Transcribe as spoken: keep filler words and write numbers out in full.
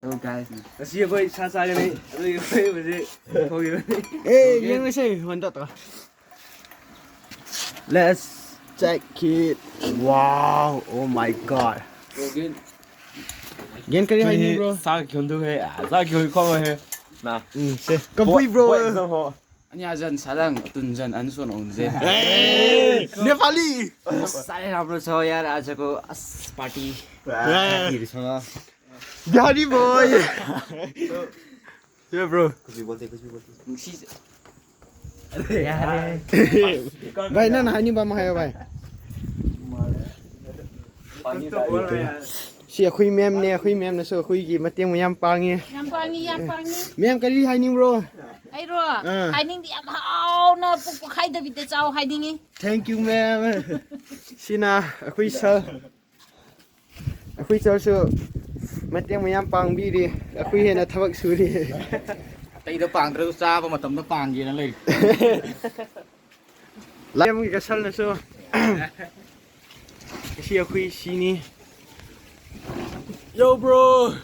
Hello guys. ꯉꯁꯤ ꯑꯩꯈꯣꯏ ꯁꯥ ꯆꯥꯒꯅꯤ꯫ ꯑꯗꯨꯒꯤ ꯑꯩꯈꯣꯏ ꯍꯧꯖꯤꯛ ꯊꯣꯡꯉꯤꯕꯅꯤ꯫ ꯑꯦ, ꯌꯦꯡꯉꯁꯦ, ꯍꯟꯗꯛꯇ꯫ Let's check it. Wow, oh my god. ꯌꯦꯟ ꯀꯔꯤ ꯍꯥꯏꯅꯤꯡꯕ꯭ꯔꯣ? ꯆꯥꯛ ꯈꯤꯍꯟꯗꯨ ꯍꯦ, ꯆꯥꯛ ꯈꯤꯍꯟ ꯈꯣꯠꯂꯣ ꯍꯦ꯫ ꯅ꯫ ꯎꯝ, ꯁꯦ꯫ ꯀꯕꯨꯏ ꯕ꯭ꯔꯣ꯫ ꯕꯣꯏ ꯑꯦꯛꯖꯥꯝ ꯍꯣ꯫ अनि आज सादाङ तुन्जन अनसोन हुन्छ। नेपाली। साह्रै राम्रो छ यार आजको अस पार्टी। ए। पार्टीहरू छ। बिहारी बोय। Yo bro. कुछ भी बोलते, कुछ भी बोलते। भाइ, ꯅꯪꯅ ꯍꯥꯏꯅꯤꯡꯕ ꯑꯃ ꯍꯥꯏꯌꯣ, ꯚꯥꯏ꯫ ꯁꯤ ꯑꯩꯈꯣꯏ ꯃꯦꯝꯅꯦ, ꯑꯩꯈꯣꯏ ꯃꯦꯝꯅꯁꯨ ꯑꯩꯈꯣꯏꯒꯤ ꯃꯇꯦꯡ ꯃꯌꯥꯝ ꯄꯥꯡꯉꯤ꯫ ꯌꯥꯝ ꯄꯥꯡꯉꯤ, ꯌꯥꯝ ꯄꯥꯡꯉꯤ꯫ ꯃꯦꯝ, ꯀꯔꯤ ꯍꯥꯏꯅꯤꯡꯕ꯭ꯔꯣ? ꯑꯩꯔꯣ? ꯑꯥ꯫ ꯍꯥꯏꯅꯤꯡꯗꯤ ꯌꯥꯝ ꯍꯥꯎꯅ ꯄꯨꯛ ꯄꯣꯛꯈꯥꯏꯗꯕꯤꯗ ꯆꯥꯎ ꯍꯥꯏꯅꯤꯡꯉꯤ꯫ Thank you, ma'am. ꯁꯤꯅ ꯑꯩꯈꯣꯏ ꯁꯥꯔ꯫ ꯑꯩꯈꯣꯏ ꯁꯥꯔꯁꯨ ꯃꯇꯦꯡ ꯃꯌꯥꯝ ꯄꯥꯡꯕꯤꯔꯤ꯫ ꯑꯩꯈꯣꯏ ꯍꯦꯟꯅ ꯊꯕꯛ ꯁꯨꯔꯤ꯫ ꯑꯇꯩꯗ ꯄꯥꯡꯗ꯭ꯔꯁꯨ ꯆꯥꯕ ꯃꯇꯝꯗ ꯄꯥꯡꯒꯦꯅ ꯂꯩꯔꯤ꯫ ꯂꯥꯏꯔꯦꯝꯒꯤ ꯀꯁꯜꯅꯁꯨ꯫ ꯁꯤ ꯑꯩꯈꯣꯏ ꯁꯤꯅꯤ꯫ Yo, bro.